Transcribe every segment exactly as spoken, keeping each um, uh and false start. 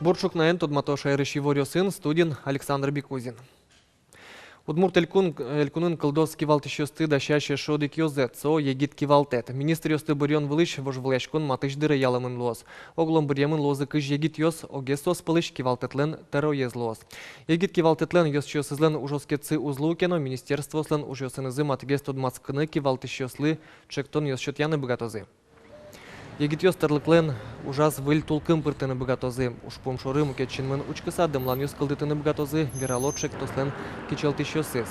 Бур ӵукнаен, тодмато шаерысь иворъёсын, студиын Александр Бекузин. Удмурт Элькун, Элькунын кылдоз кивалтӥсьёсты дасясь эшшо одӥг ёзэт, со егит кивалтэт. Министръёсты быръён вылысь вожвылъяськон матысь дыре ялэмын луоз. Оглом быръемын луозы кызь егитъёс, огез соос пӧлысь кивалтэтлэн тӧроез луоз. Егит кивалтэтлэн ёзчиосызлэн ужоскетсы уз луы ке но, министерствоослэн ужъёсынызы матыгес тодматскыны, кивалтӥсьёслы ӵектонъёс сётъяны быгатозы. Егитъёс тӧрлыклэн ужаз выль тулкым пыртыны быгатозы. Ужпум шоры мукет синмын учкыса дэмланъёс кылдытыны быгатозы, верало ӵектослэн кичӧлтӥсьёсыз.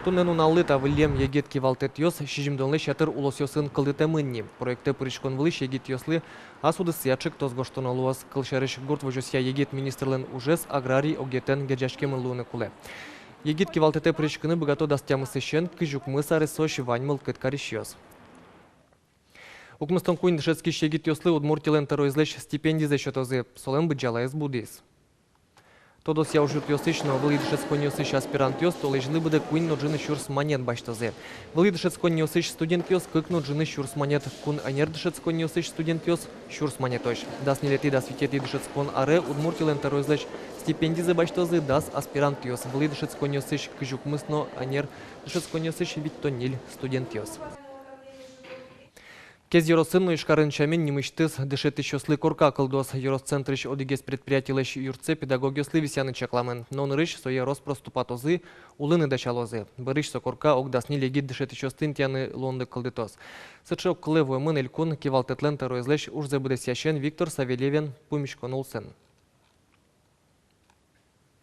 Туннэ нуналлы та выллем егит кивалтэтъёс сизьымдонлэсь ятыр улосъёсын кылдытэмын ни. Проектэ пыриськон вылысь егитъёслы ас удысъя ӵектос гожтоно луоз. Кылсярысь, гурт возёсъя егит министрлэн ужез аграрий огетэн герӟаськемын луыны кулэ. Егит кивалтэтэ пыриськыны быгато дас тямысысен кызь укмыс аресозь вань мылкыд карисьёс. Укмыстон куинь дышетскись егитъёслы Удмуртилэн тӧроезлэсь стипендизэ сётозы, солэн быдӟалаез будӥз. Тодосъя ужъюртъёсысь но вылӥ дышетсконниосысь аспирантъёс толэзьлы быдэ куинь но ӝыны сюрс манет басьтозы. Вылӥ дышетсконниосысь студентъёс кык но ӝыны сюрс манет, кун-ӧнер дышетсконниосысь студентъёс сюрс манетозь. Дас ньылетӥ, дас витетӥ дышетскон аре Удмуртилэн тӧроезлэсь стипендизэ басьтозы дас аспирантъёс, вылӥ дышетсконниосысь кызь укмыс но ӧнер дышетсконниосысь витьтон ньыль студентъёс. Кез ёросын но Ижкарын сямен нимысьтыз дышетӥсьёслы корка кылдоз. Ёрос центрысь одӥгез предприятилэсь юртсэ педагогъёслы висъяны чакламын. Но нырысь сое рос-прос тупатозы, улыны дасялозы. Бӧрысь со корка ог дас ньыль егит дышетӥсьёсты интыяны луонлык кылдытоз. Сыӵе огкылэ вуэмын Элькун кивалтэтлэн тӧроезлэсь ужзэ быдэсъясен Виктор Савельевен пумиськон улсын.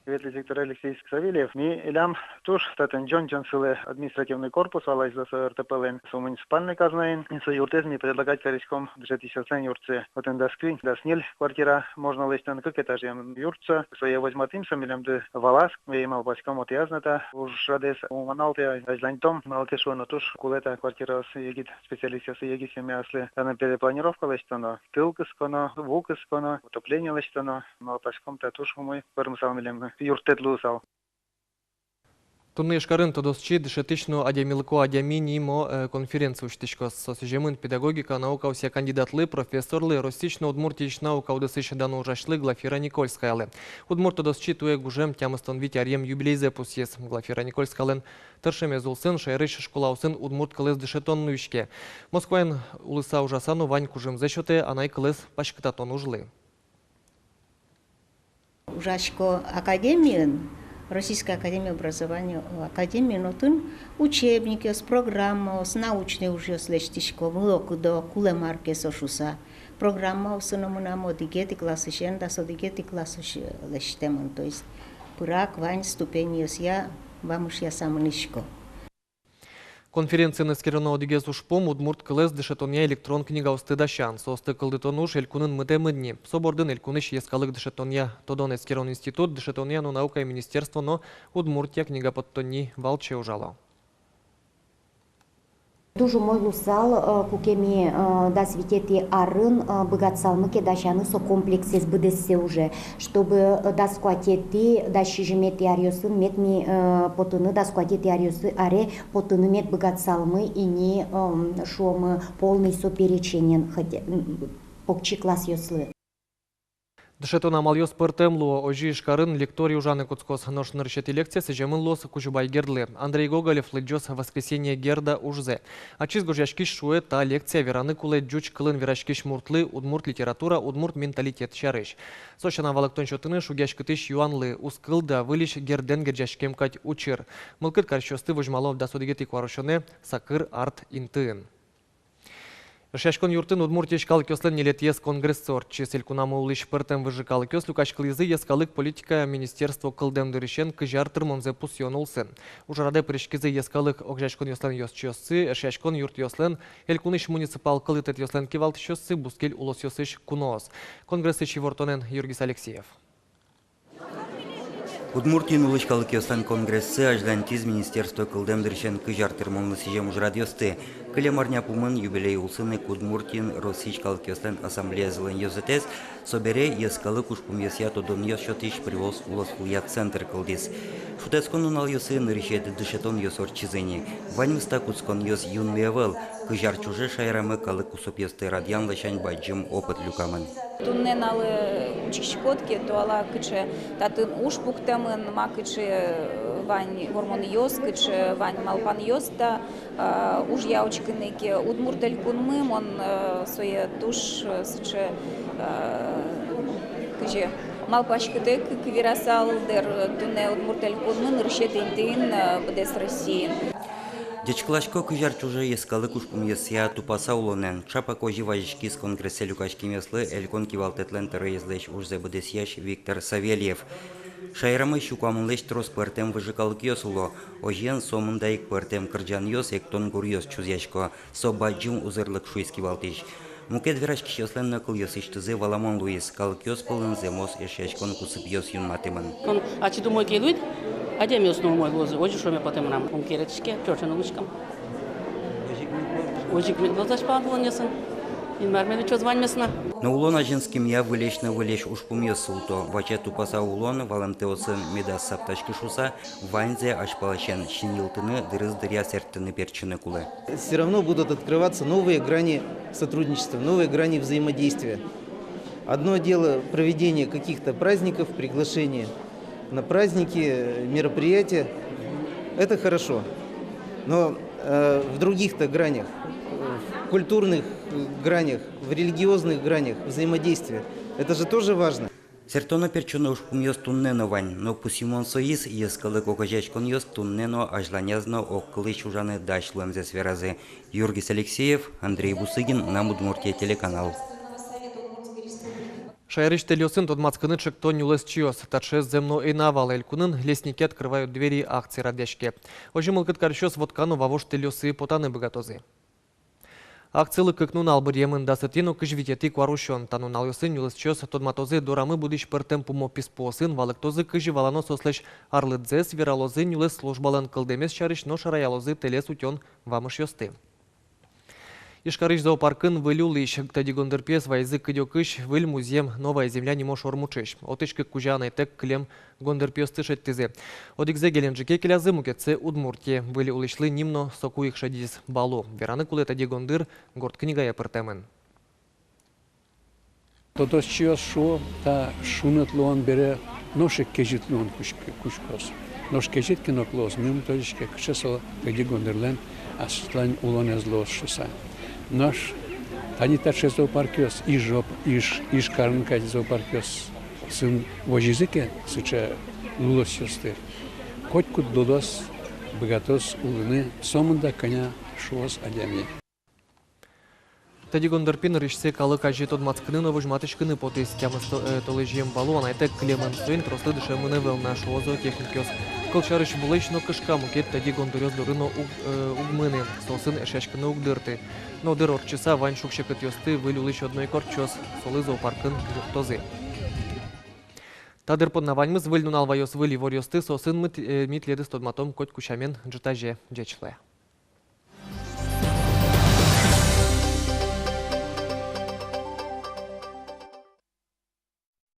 Ветлӥсь Виктор Алексеевич Савельев. Милям туж татын ӟон-ӟон сылэ административный корпус, валась за со РТП-лэн, со муниципальной казнаен. И со юртэз ми предлагать кариськом дышетӥсьёслэн юртсэ. Отын дас куинь, дас ньыль квартира можно лэсьтыны, кык этажъем юрт со. Сое возьматӥм, со милемды валаз, ми малпаськом отӥяз но та ужрадэз умоналты, азьланьтом, малы ке шуоно туж кулэ та квартираос егит специалистъёслы, егит семьяослы. Тани перепланировка лэсьтоно, тыл кысконо, ву кысконо, отопление лэсьтоно. Малпаськом, та туж умой пӧрмысал милемлы, юрттэт луысал. Туннэ Ижкарын тодосчи, дышетӥсь но адямилыко адями нимо, э, конференция усьтӥськоз. Со сӥземын педагогика наукаосъя кандидатлы, профессорлы, Россиысь но Удмуртиысь наука удысысь дано ужасьлы Глафира Никольскаялы. Удмурт тодосчи туэ гужем тямыстон вить аръем юбилейзэ пусйиз. Глафира Никольскаялэн тыршемез улсын шаерысь школаосын удмурт кылэз дышетон нуиське. Москваын улыса ужаса но вань кужымзэ сётэ анай кылэз паськытатон ужлы. Ужасько академиын, Российской академии образования, академиын, отын учебникъёс, программаос, научной ужъёс лэсьтӥсько, мылокыдо, кулэ мар ке со шуыса. Программаосы но мынам одӥгетӥ классысен дас одӥгетӥ классысь лэсьтэмын, то есть пырак вань ступеньёсъя вамышъяса мынӥсько. Конференциын эскероно одӥгез ужпум — удмурт кылэз дышетонъя электрон книгаосты дасян. Соосты кылдытон уж элькунын мытэмын ни. Со бордын элькунысь йӧскалык дышетонъя тодон-эскерон институт, дышетонъя но наукая министерство но Удмуртия книга поттонни валче ужало. Туж умой луысал, э, куке ми, э, дас витетӥ арын, э, быгатысалмы ке дасяны со комплексэз быдэссэ уже, чтобы, э, дас куатетӥ, дас сизьыметӥ аръёсын мед ми, э, потыны, дас куатетӥ аръёсы аре потыны мед быгатысалмы ини, эм, шуомы, полный со переченен, хотя, м, покчи классъёслы. Дышетон амалъёс пӧртэм луо, озьы Ижкарын лекторий ужаны кутскоз. Нош нырысетӥ лекция сӥземын луоз Кузебай Гердлы. Андрей Гоголев лыдӟоз «Воскресение Герда» ужзэ. Ачиз гожъяськись шуэ, та лекция вераны кулэ ӟуч кылын вераськись муртлы удмурт литература, удмурт менталитет сярысь. Со сяна валэктон сётыны шугъяськытӥсь юанлы, уз кылды-а выльысь Гердэн герӟаськем кадь учыр. Мылкыд карисьёсты возьмало дас одӥгетӥ куарусёнэ Сакыр арт-интыын. Эшъяськон юртын Удмуртиысь калыкъёслэн ньылетӥез конгрессы ортчиз. Элькунамы улӥсь пӧртэм выжы калыкъёс люкаськылӥзы йӧскалык политикая министерство кылдэм дырысен кызь ар тырмонзэ пусъён улсын. Ужрадэ пыриськизы йӧскалык огазеяськонъёслэн ёзчиоссы, эшъяськон юртъёслэн, элькунысь муниципал кылдытэтъёслэн кивалтӥсьёссы, бускель улосъёсысь куноос. Конгрессысь ивортонэн Юргис Алексеев. Удмуртиын улӥсь калыкъёслэн конгрессы азьланьтӥз министерство кылдэм дырысен кызь ар тырмонлы сӥзем ужрадъёсты. Кылем арня пумын, юбилей улсын ик, Удмуртиын Россиысь калыкъёслэн ассамблеязылэн ёзэтэз, собере йӧскалык ужпумъёсъя тодонъёс сётӥсь Приволжск улосвылъя центр кылдӥз. Шутэтскон нуналъёсы нырысетӥ дышетонъёс ортчизы ини. Ваньмыз та кутсконъёс юнме ӧвӧл. Кызь ар ӵоже шаерамы калык кусыпъёсты радъян ласянь бадӟым опыт люкамын. Туннэ нуналлы учкиськод ке, туала кыӵе татын уж пуктэмын, ма кыӵе, э, вань вормонъёс, кыӵе вань малпанъёс та, э, ужъя учкыны ке. Удмурт Элькунмы мон, э, сое туж, э, сыӵе, э, кызьы малпаськытэк ик верасал дыр, туннэ Удмурт Элькунмы нырысетӥ интыын, э, быдэс Россиын. Ӟечкыласько кызь ар ӵоже йӧскалык ужпумъёсъя тупаса улонэн. Ӵапак озьы вазиськиз конгрессэ люкаськемъёслы Элькун кивалтэтлэн тӧроезлэсь ужзэ быдэсъясь Виктор Савельев. Шаерамы сю куамынлэсь трос пӧртэм выжыкалыкъёс уло. Озьыен, сомында ик пӧртэм кырӟанъёс, эктон гуръёс чузъясько. Со бадӟым узырлык, шуиз кивалтӥсь. Мукет вераськисьёслэн но кылъёсысьтызы валамон луиз: калыкъёс пӧлын зэмос эшъяськон кусыпъёс юнматэмын. Мон ачид умой ке луид, адямиос но умой луозы, озьы шуэме потэ мынам. Ум керетӥське, ӵош но луиськом. Озьы ик мед луоз азьпалан улонъёсын. Инмар мед утёз ваньмес но. Но улон азинскемъя выльесь но выльесь ужпумъёс султо. Ваче тупаса улон валэмтэосын медаз саптаськы шуыса, ваньзэ азьпаласен синйылтыны, дырыз дыръя сэрттыны-пертчыны кулэ. Всё равно будут открываться новые грани сотрудничества, новые грани взаимодействия. Одно дело проведение каких-то праздников, приглашение на праздники, мероприятия. Это хорошо. Но, э, в других-то гранях, в культурных, э, гранях, в религиозных гранях взаимодействия, это же тоже важно. Сэрттоно-пертчоно ужпумъёс туннэ но вань, но пусйымон соиз: йӧскалык огазеяськонъёс туннэ но, азьланяз но огкылысь ужаны дась луэмзэс веразы. Юргис Алексеев, Андрей Бусыгин, «Мынам Удмуртие» телеканал. Шаерысь тэльёсын тодматскыны ӵекто нюлэсчиос. Таӵеез зэм но ӧй на вал. Элькунын «Лесники открывают двери» акция радъяське. Озьы мылкыд карисьёс Вотка но Вавож тэльёсы потаны быгатозы. Акцилы кык нунал быръемын: дасэтӥ но кызь витетӥ куарусён. Та нуналъёсы нюлэсчиос тодматозы дорамы будӥсь пӧртэм пумо писпуосын, валэктозы, кызьы валано соослэсь арлыдзэс, вералозы нюлэс службалэн кылдэмез сярысь но шараялозы тэлез утён вамышъёсты. Ижкарысь зоопаркын выль улӥсь. Тӧдьы гондырпиез вайизы кыдёкысь выль музъем «Новая земля» нимо шормуӵысь. Отысь кык кузя анайтэк кылем гондырпиосты шедьтӥзы. Одӥгзэ Геленджике келязы, мукетсэ Удмуртие. Выль улӥсьлы ним но соку ик шедиз — Балу. Вераны кулэ, тӧдьы гондыр горд книгае пыртэмын. Тодосчиос шуо, та шуныт луон бере нош ик кезьыт луон кутске, кутскоз. Нош кезьыт ке но луоз, ми ум тодӥське, кыӵе со тӧдьы гондырлэн аслаз улонэз луоз шуыса. Нош тани таӵе зоопаркъёс, Ижоп, Иж, Ижкарын кадь зоопаркъёсын возизы ке сыӵе лулосъёсты, котькуд лулос быгатоз улыны, сомында кӧня шуоз адями. Тӧдьы гондырпи нырысьсэ калык азе тодматскыны но возьматӥськыны потӥз. Тямыс то-, э, толэзьем Балу анайтэк кылемын, соин трослы дышемын ӧвӧл на, шуо зоотехникъёс. Кылсярысь, вулэсь но кышка мукет тӧдьы гондыръёс доры но уг-, э, уг мыны, соосын эшъяськыны уг дырты. Но дыр ортчыса, вань шуг-секытъёсты выль улӥсь одно ик ортчоз, солы зоопаркын юрттозы. Та дыр понна ваньмыз. Выль нунал ваёз выль иворъёсты, соосын ми т-, э, ми тӥледыз тодматом котьку сямен ӝытазе. Ӟеч луэ.